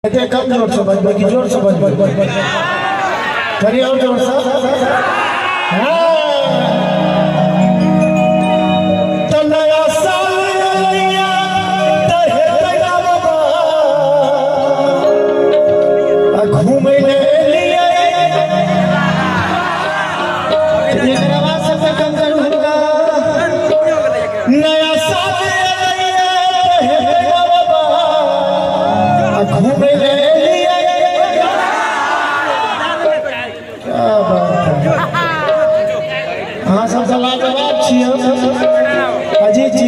एते कम जोर से बजबै कि जोर से बजबै? करी और जोर से। हाँ। तो नया साल अइया त हेतै ना बाबा, आ घूमै ले एलियै। एकर आवाज सबके कम करू हुनका। नया साल अइया त हेतै ना बाबा, आ घूमै ले एलियै। क्या बात है, अहाँ सब तऽ लाजवाब छियै। अजीत जी,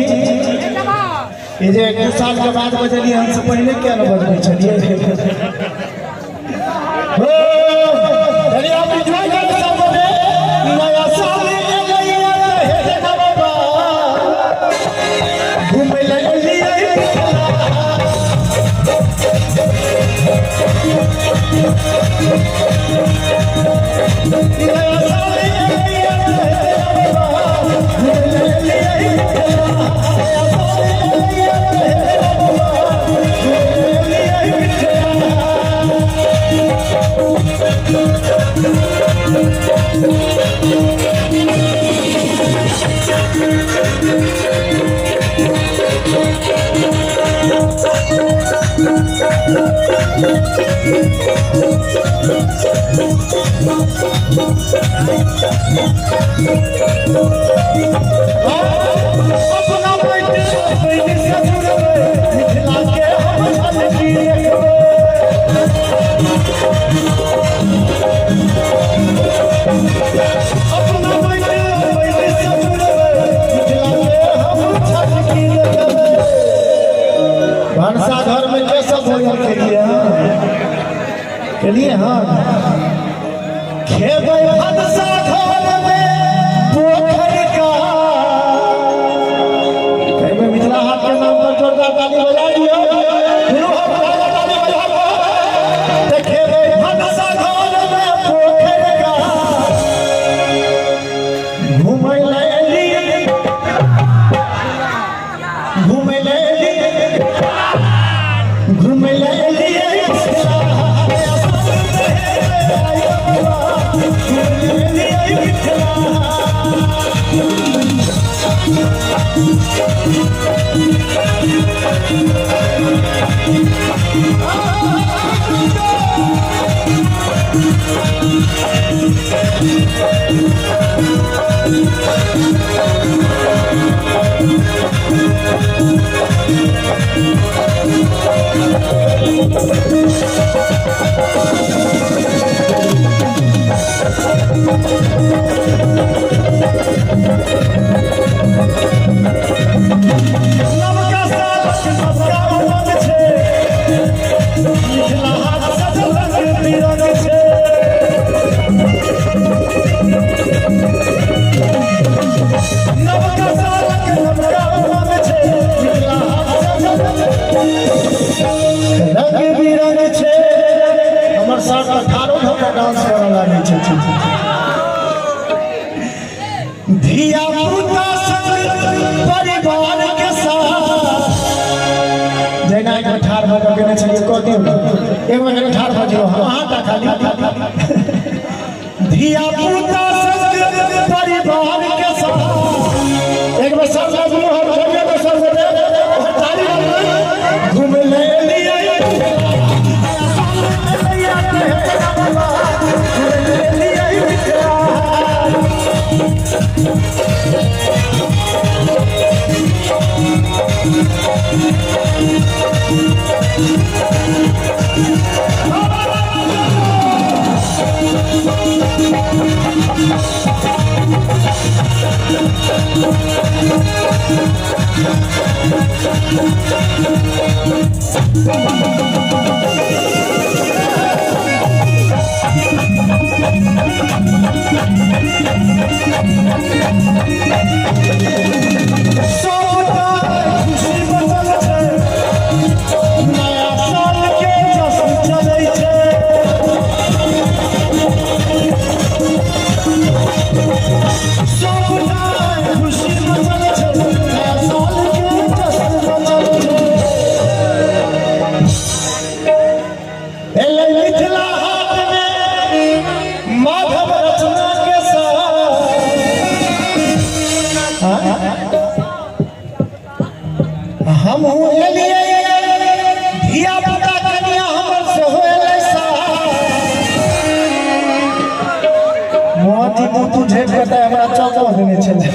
ई जे एक दू साल के बाद बजलियै, हम सब पहिले किया ने बजबै छलियै? हो, चलिए आप एंजॉय करो सब गोटे। नया साल एलैया त हेतै ना बाबा, घूमै लए एलियै। नया साल एलैया त हेतै ना बाबा, घूमै लए एलियै। नया साल एलैया त हेतै ना बाबा, घूमै लए एलियै। अपना बेटे पहले से जुड़बै, मिथिला के हम झलकी देखबै। अपना बेटे पहले से जुड़बै, मिथिला के हम झलकी देखबै। भनसा घर में के सब भोजन केलिए? हाँ, केलिए। हाँ, खेबै भनसा घर में पोखरि का। कहिबै मिथिला हाट के नाम पर जोरदार ताली बजा दियौ। दुनू हाथ उठा कऽ ताली बजा दियौ। तऽ खेबै भनसा घर में पोखरि का, घूमै लए एलियै, घूमै लए एलियै, घूमै लए एलियै। घूमै लए एलियै मिथिला। नवका सालक नवका उमंग छै, मिथिला हाट सजल रंग बिरंग छै। नवका सालक नवका उमंग छै, मिथिला हाट सजल रंग बिरंग छै। हमर साथ अठारह घंटा डांस करऽ लागै छै। धिया पुता संग परिवार के साथ जहिना एक बेर ठाढ़ भऽ कऽ केने छलियै, कऽ दियौ ने एक बेर कनि ठाढ़ भऽ जइयौ अहाँ टा खाली। धिया पुता संग परिवार के साथ एक बेर सब दुनू हाथ उठबियौ तऽ सब गोटे ताली बजबै। घूमै लए एलियै, घूमै लए एलियै मिथिला। सबटा खुशी बचल छै, नया साल के जश्न चलै छै। सबटा खुशी बचल छै, नया साल के जश्न मचल छै। एलै मिथिला हाट में माधव रचना के साथ। हाँ? हमहूँ एलियै, धिया पुता कनिया हमर सेहो एलै साथ। मोती मुँह तू झेप के तऽ हमरा चौको देने छलै।